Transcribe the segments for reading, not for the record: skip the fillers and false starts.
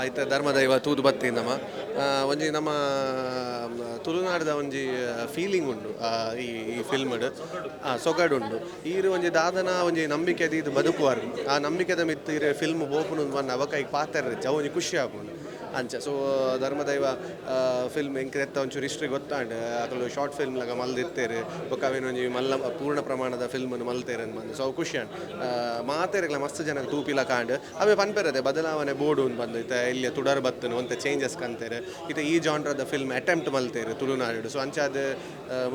ಇತ್ತೆ ಧರ್ಮದೈವ ತೂದು ಬತ್ತಿ ನಮ. ಒಂಜಿ ನಮ್ಮ ತುಳುನಾಡ್ದ ಒಂಜಿ ಫೀಲಿಂಗ್ ಉಂಡು ಈ ಈ ಫಿಲ್ಮ್ಡ್ ಸೊಗಡು ಉಂಡು. ಈರ್ ಒಂಜಿ ದಾದನ ಒಂಜಿ ನಂಬಿಕೆ ದೀದ್ ಬದುಕುವಾರ್. ಆ ನಂಬಿಕೆದ ಮಿತ್ತ್ ಇರೆ ಫಿಲ್ಮ್ ಪೋಪುನು ಪನ್ನ ಅವಕ ಈಗ ಪಾತೆರ ಅವು ಒಂಜಿ ಖುಷಿ ಆಪುಂಡು ಅಂಚ. ಸೊ ಧರ್ಮದೈವ ಫಿಲ್ಮ್ ಎಂಕ್ ಎತ್ತ ಒಂಚೂರು ಹಿಸ್ಟ್ರಿ ಗೊತ್ತಾಂಡ್. ಅಕುಲು ಶಾರ್ಟ್ ಫಿಲ್ಮ್ ಲಗ ಮಲ್ದಿತ್ತೆರ್, ಬೊಕ್ಕ ಅವೇನು ಒಂಜಿ ಮಲ್ಲ ಪೂರ್ಣ ಪ್ರಮಾಣದ ಫಿಲ್ಮ್ ಮಲ್ತೆರ್ ಬಂದು. ಸೊ ಅವು ಖುಷಿ ಆಂಡ್. ಮಾತೆರೆಗ್ಲ ಮಸ್ತ್ ಜನ ತೂಪಿಲ ಕಾಂಡ್. ಅವೇ ಪನ್ಪೆರದೆ ಬದಲಾವಣೆ ಬೋಡು ಅಂತ ಬಂದು. ಇತ್ತೆ ಇಲ್ಲಿ ತುಡರ್ ಬತ್ತನು ಒಂತೆ ಚೇಂಜಸ್ ಕಂತೆರ್. ಇತ್ತೆ ಈ ಜಾನ್ರದ ಫಿಲ್ಮ್ ಅಟೆಂಪ್ಟ್ ಮಲ್ತೆರ್ ತುಳುನಾಡು. ಸೊ ಅಂಚಾದ್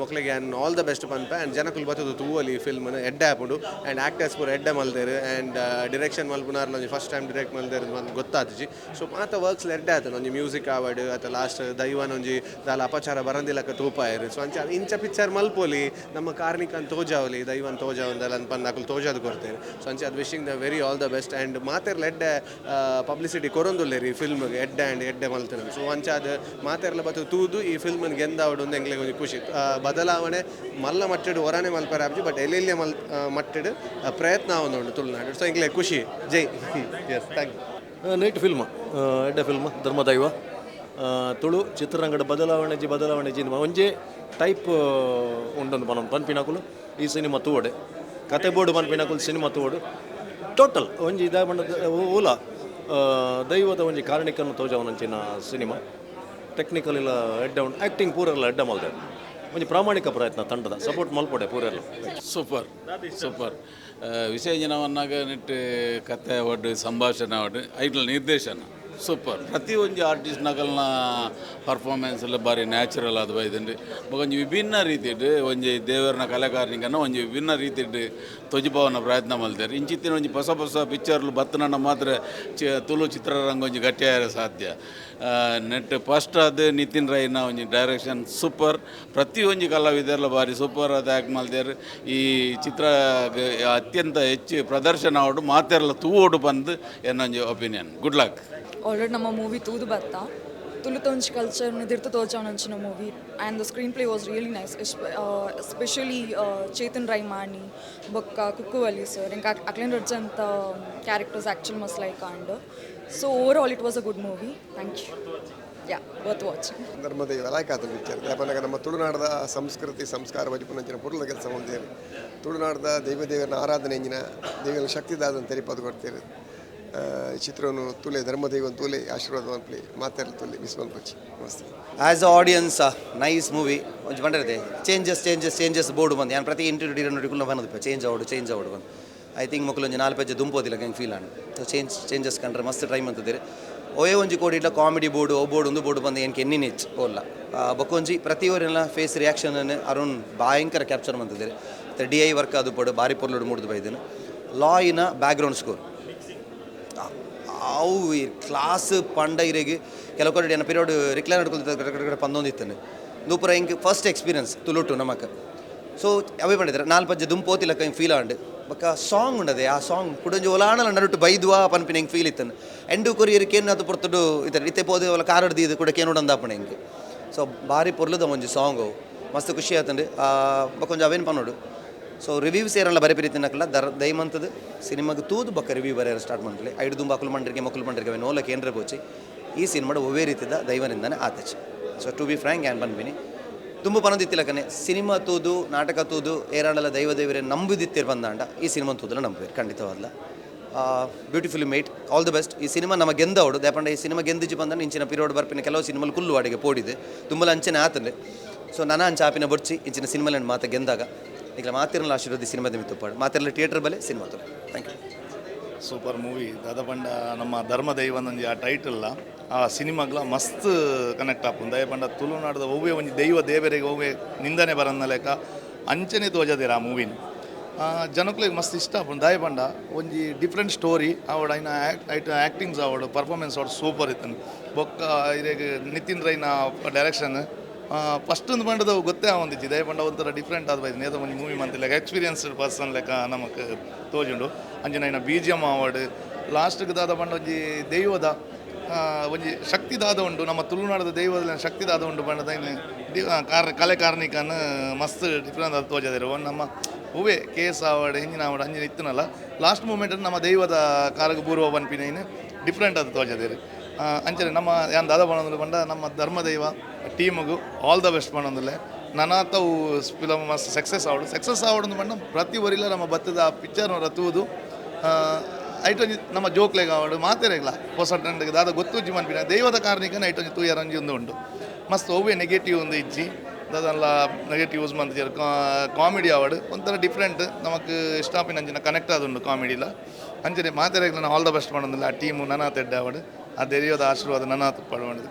ಮೊಕ್ಲೆಗೆ ಆನ್ ಆಲ್ the best ಪನ್ಪೆ. ಆ್ಯಂಡ್ ಜನಕುಲು ಬತ್ತದು ತೂವಲಿ ಫಿಲ್ಮ್, ಎಡ್ಡೆ ಆಪುಂಡು. ಆ್ಯಂಡ್ ಆಕ್ಟರ್ಸ್ ಪೂರ ಎಡ್ಡೆ ಮಲ್ದೆರ್. ಆ್ಯಂಡ್ ಡಿರೆಕ್ಷನ್ ಮಲ್ಪುನಾರ್ಲ ಒಂಜಿ ಫಸ್ಟ್ ಟೈಮ್ ಡಿರೆಕ್ಟ್ ಮಲ್ದೆರ್ ಅಂತ ಗೊತ್ತಾತಿಜಿ. ಸೊ ಮಾತ ವರ್ಕ್ಸ್ ಎಡ್ಡೆ ಆತನ. ಒಂಜಿ ಮ್ಯೂಸಿಕ್ ಆವಡ್ ಅತ್ತ ಲಾಸ್ಟ್ ದೈವನ ಒಂಜಿ ದಾಲ ಅಪಚಾರ ಬರಂದಿಲಕ್ಕ ತೂಪಾಯೆರ್. ಸೊ ಅಂಚ ಇಂಚ ಪಿಕ್ಚರ್ ಮಲ್ಪೊಲಿ, ನಮ್ಮ ಕಾರ್ಣಿಕನ್ ತೋಜಾವಲಿ, ದೈವನ್ ತೋಜಾವಂದಲ್ಲ ಪಂದ್ ಅಕುಲು ತೋಜಾದ್ ಕೊರ್ತೆರ್. ಸೊ ಅಂಚ ಅದು wishing the very all the best. And ಮಾತೆರ್ಲ ಎಡ್ಡೆ ಪಬ್ಲಿಸಿಟಿ ಕೊರೊಂದುಲ್ಲೆರ್ ಈ ಫಿಲ್ಮ್ಗೆ, ಎಡ್ಡೆ ಆ್ಯಂಡ್ ಎಡ್ಡೆ ಮಲ್ತನ. ಸೊ ಅಂಚಾದ್ ಮಾತೆರ್ಲ ಬತ್ತು ತೂದು ಈ ಫಿಲ್ಮ್ನ ಗೆಂದಾವಡು ಒಂದು ಎಂಕ್ಲೆಗ್ ಒಂಜಿ ಖುಷಿ. ಬದಲಾವಣೆ ಮಲ್ಲ ಮಟ್ಟಡ್ ಒರಾನೆ ಮಲ್ಪೆರೆ ಆಪುಜಿ, ಬಟ್ ಎಲ್ಲೆಲ್ಲೆ ಮಲ್ ಮಟ್ಟಡ್ ಪ್ರಯತ್ನ ಆವೊಂದುಂಡು ತುಳುನಾಡು. ಸೊ ಎಂಕ್ಲೆಗ್ ಖುಷಿ. ಜೈ, yes, thank you. Neat film, ಎಡ್ಡೆ ಫಿಲ್ಮ್ ಧರ್ಮದೈವ. ತುಳು ಚಿತ್ರರಂಗದ ಬದಲಾವಣೆ ಜಿ ಬದಲಾವಣೆ ಜಿ ಒಂಜೇ ಟೈಪ್ ಉಂಡೊಂದು ಪನೊಂದು ಪನ್ಪಿನಕುಲು ಈ ಸಿನಿಮಾ ತೂವಡೆ. ಕತೆ ಬೋರ್ಡು ಪನ್ಪಿನಕುಲು ಸಿನಿಮಾ ತೂವಡು. ಟೋಟಲ್ ಒಂಜಿ ಇದ ಪಂಡ ಓಲ ದೈವದ ಒಂಜಿ ಕಾರಣಿಕನ್ನು ತೋಜವನಂಚಿನ ಸಿನಿಮಾ. ಟೆಕ್ನಿಕಲ್ ಇಲ್ಲ ಎಡ್ಡೆ ಉಂಡು. ಆ್ಯಕ್ಟಿಂಗ್ ಪೂರೆಲ್ಲ ಎಡ್ಡೆ ಮಲ್ದೆ. ಒಂಜಿ ಪ್ರಾಮಾಣಿಕ ಪ್ರಯತ್ನ. ತಂಡದ ಸಪೋರ್ಟ್ ಮಲ್ಪೊಡೆ ಪೂರೆಲ್ಲ. Super super. ವಿಷಯ ಜನವನ್ನಾಗ ನೆಟ್ ಕತೆ ಅವಡ್, ಸಂಭಾಷಣೆ ಅವಡ್, ಐಟ್ಲ ನಿರ್ದೇಶನ ಸೂಪರ್. ಪ್ರತಿ ಒಂಜಿ ಆರ್ಟಿಸ್ಟ್ ನಕಲ್ನ ಪರ್ಫಾರ್ಮೆನ್ಸ್ ಎಲ್ಲ ಬಾರಿ ನ್ಯಾಚುರಲ್ ಆದ್ ಬೈದುಂಡು. ಬೊಕ ಒಂಜಿ ವಿಭಿನ್ನ ರೀತಿಡ್ ಒಂಜಿ ದೇವರನ ಕಲೆಕಾರನಿಕನ ಒಂಜಿ ವಿಭಿನ್ನ ರೀತಿಡ್ ತೊಜಿಪಾವನ ಪ್ರಯತ್ನ ಮಲ್ತೆರ್. ಇಂಚಿತ್ತಿನ ಒಂಜಿ ಹೊಸ ಹೊಸ ಪಿಕ್ಚರ್ಲು ಬತ್ತನನ್ನ ಮಾತ್ರ ತುಳು ಚಿತ್ರರಂಗ ಒಂಜಿ ಗಟ್ಟಿಯಾಯರೆ ಸಾಧ್ಯ. ನೆಟ್ ಫಸ್ಟ್ ಆದ್ ನಿತಿನ್ ರೈನ ಒಂಜಿ ಡೈರೆಕ್ಷನ್ ಸೂಪರ್. ಪ್ರತಿ ಒಂಜಿ ಕಲಾವಿದರ್ಲ ಬಾರಿ ಸೂಪರ್ ಆದ್ ಆ್ಯಕ್ಟ್ ಮಲ್ತೆರ್. ಈ ಚಿತ್ರ ಅತ್ಯಂತ ಹೆಚ್ಚು ಪ್ರದರ್ಶನ ಆವಡು, ಮಾತೆರ್ಲ ತೂವೋಡು ಪಂದ್ ಎನ್ನೊಂಜಿ ಒಪಿನಿಯನ್. Good luck. Already ನಮ್ಮ ಮೂವಿ ತೂದು ಬತ್ತ. ತುಳುತ ಒಂಜಿ culture ದಿರ್ತು ತೋಜಾವನಂಚಿನ movie, and the screenplay was really nice, especially Chetan Rai ಮಾಣಿ ಬೊಕ್ಕ ಕುಕ್ಕುವಲಿ ಸರ್. ಎಂಕ್ ಅಕ್ಲೆನ್ ರಡ್ಜಂತ ಕ್ಯಾರೆಕ್ಟರ್ಸ್ ಆ್ಯಕ್ಚುಲ್ ಮಸ್ತ್ like and so overall it was a good movie. Thank you, yeah, worth watching. ಧರ್ಮದೈವ ಲಾಯ್ಕ್ ಆತ ಪಿಕ್ಚರ್. ಯಾಪನಗ ನಮ್ಮ ತುಳುನಾಡದ ಸಂಸ್ಕೃತಿ ಸಂಸ್ಕಾರ ಬಜಿಪುನಂಚಿನ ಪೊರ್ಲುದ ಕೆಲಸ ಮಲ್ದೇರು. ತುಳುನಾಡದ ದೈವ ದೇವರನ ಆರಾಧನೆ ಎಂಜಿನ, ದೇವರ ಶಕ್ತಿ ದಾದನ್ ತೆರಿಪಾದ್ ಕೊಡ್ತೇವೆ. ಈ ಚಿತ್ರವನ್ನು ತೂಲೆ, ಧರ್ಮದೈವನ್ ತೂಲೆ, ಆಶೀರ್ವಾದ ಮಲ್ಪಲೆ. ಮಾತೆರ್ಲ ತೂಲೆ, ಮಿಸ್ ಮಲ್ಪೊಚ್ಚಿ. ನಮಸ್ತೆ. As a audience nice movie. ಒಂಜಿ ಪಂಡರದೆ ಚೇಂಜಸ್ ಚೇಂಜಸ್ ಚೇಂಜಸ್ ಬೋರ್ಡು ಬಂದು. ಯಾನ್ ಪ್ರತಿ ಇಂಟರ್ವ್ಯೂ ನೋಡಿ ಬಂದಪ್ಪ, ಚೇಂಜ್ ಆವಡು, ಚೇಂಜ್ ಆವಡು ಬಂದು. I think ಮೊಕ್ಕಲು ಒಂಜಿ ನಾಲ್ಕು ಪೆಜ್ಜೆ ದುಂಪೋದಿಲ್ಲ ಹೆಂಗೆ ಫೀಲ್ ಆಂಡ್. ಸೊ ಚೇಂಜ್ ಚೇಂಜಸ್ ಕಂಡ್ರೆ ಮಸ್ತ್ ಟ್ರೈ ಮಂತಿದ್ದೀರಿ. ಓಯೇ ಒಂಜಿ ಕೋಡಿ ಇಡ್ಲ ಕಾಮಿಡಿ ಬೋರ್ಡು, ಓ ಬೋರ್ಡು, ಒಂದು ಬೋರ್ಡು ಬಂದು ಏನಕ್ಕೆ ಎನ್ನಿನ ಹೆಚ್ಚು ಓಲ್ಲ. ಬೊಕ್ಕೊಂಜಿ ಪ್ರತಿಯೊರೆಲ್ಲ ಫೇಸ್ ರಿಯಾಕ್ಷನ್ ಅರುಣ್ ಭಯಂಕರ ಕ್ಯಾಪ್ಚರ್ ಮಂತಿದ್ದೀರಿ. ಡಿ I work ಅದು ಪಡು ಬಾರಿ ಪೊರ್ಲುಡು ಮೂಡ್ದು ಬೈದಿನ. ಲಾಯಿನ ಬ್ಯಾಕ್ಗ್ರೌಂಡ್ ಸ್ಕೋರ್ ಅವು ಈ ಕ್ಲಾಸ್ ಪಂಡ ಇರೆಗ್ ಕೆಲವು ಕಡೆ ಏನ ಪಿರಿಯಡ್ ರಿಕ್ಲೈನ್ ನಡ್ಕೊಳ್ತಾ ಪಂದೊಂದಿತ್ತಾನೆ. ನೂಪುರ ಇಂಕ್ ಫಸ್ಟ್ ಎಕ್ಸ್ಪೀರಿಯನ್ಸ್ ತುಳುಟು ನಮಕ್. ಸೊ ಅವೇ ಪಂಡಿದ್ರೆ ನಾಲ್ಕು ಪಜ್ಜೆ ದುಂಪೋತಿಲಕ್ಕ ಹಿಂಗೆ ಫೀಲ್ ಆಂಡ್. ಬೊಕ್ಕ ಸಾಂಗ್ ಉಂಡದೆ, ಆ ಸಾಂಗ್ ಕುಡೊಂಜಿ ಒಲಾಣಲ ನಡುಟು ಬೈದುವಾ ಪನ್ಪಿನ ಹಿಂಗೆ ಫೀಲ್ ಇತ್ತನು. ಎಂಡು ಕೊರಿಯರ್ ಕೇನ್ ಅದು ಪೊರ್ತುಡು ಇತ್ತೆ ಇತ್ತೆ ಪೋದು ಒಲ ಕಾರಡ್ ದೀದು ಕೂಡ ಕೇನುಡಂದಾಪಣೆ ಹಿಂಗೆ. ಸೊ ಭಾರಿ ಪೊರ್ಲುದ ಒಂಜಿ ಸಾಂಗ್ ಅವು. ಮಸ್ತ್ ಖುಷಿ ಆತಂಡು. ಬೊಕ್ಕ ಒಂಜಿ ಅವೇನು ಪನ್ನೋಡು, ಸೊ ರಿವ್ಯೂಸ್ ಏರಲ್ಲ ಬರೆ ಪಿರಿತಿನಕಲ್ಲ ದರ ದಯಮಂತದ ಸಿನಿಮಾಗೆ ತೂದು ಬೊಕ್ಕ ರಿವ್ಯೂ ಬರೆಯಲು ಸ್ಟಾರ್ಟ್ ಮಾಡ್ಲಿ. ಐಡು ದುಂಬ ಅಕುಲು ಮಂಡ್ರಿಗೆ ಮಕ್ಕಳು ಮಂಡ್ರಿಗೆ ಅವೆ ನೋಲ ಕೇಂದ್ರ ಬೋಚಿ. ಈ ಸಿನಿಮಾಡ ಒವ್ವೇ ರೀತಿದ ದೈವನಿಂದಾನೆ ಆತಚ್. ಸೊ ಟು ಬಿ ಫ್ರ್ಯಾಂಕ್ ಆ್ಯಂಡ್ ಪನ್ಪಿನಿ, ತುಂಬ ಪನೊಂದಿತ್ತಿಲಕನೆ ಸಿನಿಮಾ ತೂದು, ನಾಟಕ ತೂದು ಏರಾಂಡಲ ದೈವ ದೇವರೇ ನಂಬುದಿತ್ತಿರ್ ಬಂದಾಂಡ ಈ ಸಿನಿಮಾ ತೂದಲ ನಂಬುವೇರು ಖಂಡಿತವಾದ್ಲ. Beautifully made, all the best. ಈ ಸಿನಿಮಾ ನಮ್ಮ ಗೆಂದವಡು. ದಾಪಂಡ ಈ ಸಿನಿಮಾ ಗೆಂದಿಜಿ ಬಂದ ಇಂಚಿನ ಪಿರಿಯಡ್ ಬರ್ಪಿನ ಕೆಲವು ಸಿನಿಮಾಲು ಕುಲ್ಲು ಅಡಿಗೆ ಪೋಡಿದೆ ತುಂಬಲ ಅಂಚನೆ ಆತಂದೆ. ಸೊ ನನ ಅಂಚ ಆಪಿನ ಬೊಡ್ಚಿ. ಇಂಚಿನ ಸಿನಿಮಾಲ ಮಾತ ಗೆಂದಾಗ ಈಗ ಮಾತಿರಲ್ಲ ಆಶೀರ್ವಾದ ಸಿನಿಮಾದ ಮಿತ್ತುಪ್ಪಾಡು. ಮಾತಿರಲ್ಲ ಥಿಯೇಟರ್ ಬಲೆ ಸಿನಿಮಾ ತೂಲೆ. Thank you. Super movie. ದಾದ ಪಂಡ ನಮ್ಮ ಧರ್ಮ ದೈವನೊಂಜಿ ಆ ಟೈಟಲ್ ಆ ಸಿನಿಮಾಗ್ಲ ಮಸ್ತ್ ಕನೆಕ್ಟ್ ಆಪುಂಡು. ದಯ ಪಂಡ ತುಳುನಾಡದ ಒವ್ವೆ ಒಂಜಿ ದೈವ ದೇವರಿಗೆ ಒವ್ವೆ ನಿಂದನೆ ಬರನ್ನ ಲೆಕ್ಕ ಅಂಚನೆ ತೋಜದೇರ. ಆ ಮೂವಿನ ಜನಕ್ಲೆಗ್ ಮಸ್ತ್ ಇಷ್ಟ ಆಪುಂಡು. ದಾಯ ಪಂಡ ಒಂಜಿ ಡಿಫ್ರೆಂಟ್ ಸ್ಟೋರಿ ಆವಡ್, ಐನ ಐಟ್ ಆ್ಯಕ್ಟಿಂಗ್ಸ್ ಆವಡ್, ಪರ್ಫಾರ್ಮೆನ್ಸ್ ಆವಡ್, ಸೂಪರ್ ಇತ್ತನು. ಬೊಕ್ಕ ಇರೆಗ್ ನಿತಿನ್ ರೈನ ಡೈರೆಕ್ಷನ್ ಫಸ್ಟ್ ಒಂದು ಪಂಡದವು ಗೊತ್ತೇ ಆವೊಂದಿಜ್ಜಿ. ದಯ ಪಂಡ ಒಂಥರ ಡಿಫ್ರೆಂಟ್ ಆದ ಬೈದಿನಿ. ಏದೋ ಒಂಜಿ ಮೂವಿ ಮಂತಿಲ್ಲ ಎಕ್ಸ್ಪೀರಿಯನ್ಸ್ಡ್ ಪರ್ಸನ್ ಲೆಕ್ಕ ನಮಕ್ ತೋಜುಂಡು. ಅಂಚಿನ ಐನ ಬಿಜಿಎಮ್ ಆವಡ್, ಲಾಸ್ಟ್ಗೆ ದಾದ ಪಂಡ ಒಂಜಿ ದೈವದ ಒಂಜಿ ಶಕ್ತಿ ದಾದ ಉಂಡು, ನಮ್ಮ ತುಳುನಾಡದ ದೈವದ ಶಕ್ತಿ ದಾದ ಉಂಡು ಪಂಡದ ಕಾರ್ ಕಲೆ ಕಾರ್ಣಿಕನ್ ಮಸ್ತ್ ಡಿಫ್ರೆಂಟ್ ಆದ ತೋಜದಿರು. ನಮ್ಮ ಹೂವೆ ಕೇಸ್ ಆವಡ್, ಹಿಂದಿನ ಆವಡ್, ಅಂಚಿನ ಇತ್ತನಲ್ಲ, ಲಾಸ್ಟ್ ಮೂಮೆಂಟ್ ನಮ್ಮ ದೈವದ ಕಾರಗ ಪೂರ್ವ ಪನ್ಪಿನ ಡಿಫ್ರೆಂಟ್ ಆದ ತೋಜದಿರು. ಅಂಚನೆ ನಮ್ಮ ಯಾನ್ ದಾದ ಪನೊಂದುಲ್ಲೆ ಪಂಡ ನಮ್ಮ ಧರ್ಮದೈವ ಟೀಮುಗು ಆಲ್ ದ ಬೆಸ್ಟ್ ಪನೊಂದುಲ್ಲೆ. ನನಾತವು ಫಿಲಮ್ ಮಸ್ತ್ ಸಕ್ಸಸ್ ಆವಡು, ಸಕ್ಸಸ್ ಆವಡು ಪಂಡ ಪ್ರತಿ ಒರಿಲ ನಮ್ಮ ಬತ್ತದ ಆ ಪಿಕ್ಚರ್ ತೂದು ಐಟ್ ಒಂಜಿ ನಮ್ಮ ಜೋಕ್ಲೆಗ್ ಆವಡು, ಮಾತೆರೆಗ್ಲ ಪೊಸ ಟ್ರೆಂಡ್ ದಾದ ಗೊತ್ತುಜ್ಜಿ ಮನ್ಪಿನ ದೈವದ ಕಾರ್ಣಿಕನ ಐಟ್ ಒಂಜಿ ತೂಯರ ಒಂಜಿ ಉಂದು ಉಂಡು. ಮಸ್ತ್ ಒವ್ವೆ ನೆಗೆಟಿವ್ ಒಂದು ಇಜ್ಜಿ, ದಾದಲ್ಲ ನೆಗೆಟಿವ್ ಯೂಸ್ ಮಂತಿಜೆರ್. ಕಾಮಿಡಿ ಆವಡ್ ಒಂಥರ ಡಿಫ್ರೆಂಟ್, ನಮಕ್ ಇಷ್ಟ ಆಪಿನ ಅಂಚಿನ ಕನೆಕ್ಟ್ ಆದುಂಡು ಕಾಮಿಡಿಲ. ಅಂಚನೆ ಮಾತೆರೆಗ್ಲ ಆಲ್ ದ ಬೆಸ್ಟ್ ಪನೊಂದುಲ್ಲೆ. ಆ ಟೀಮು ನನಾತ್ ಎಡ್ಡೆ ಆವಡ್, ಆ ದೈವದ ಆಶೀರ್ವಾದ ನನಾತ್ ಪಡುವಂಡು.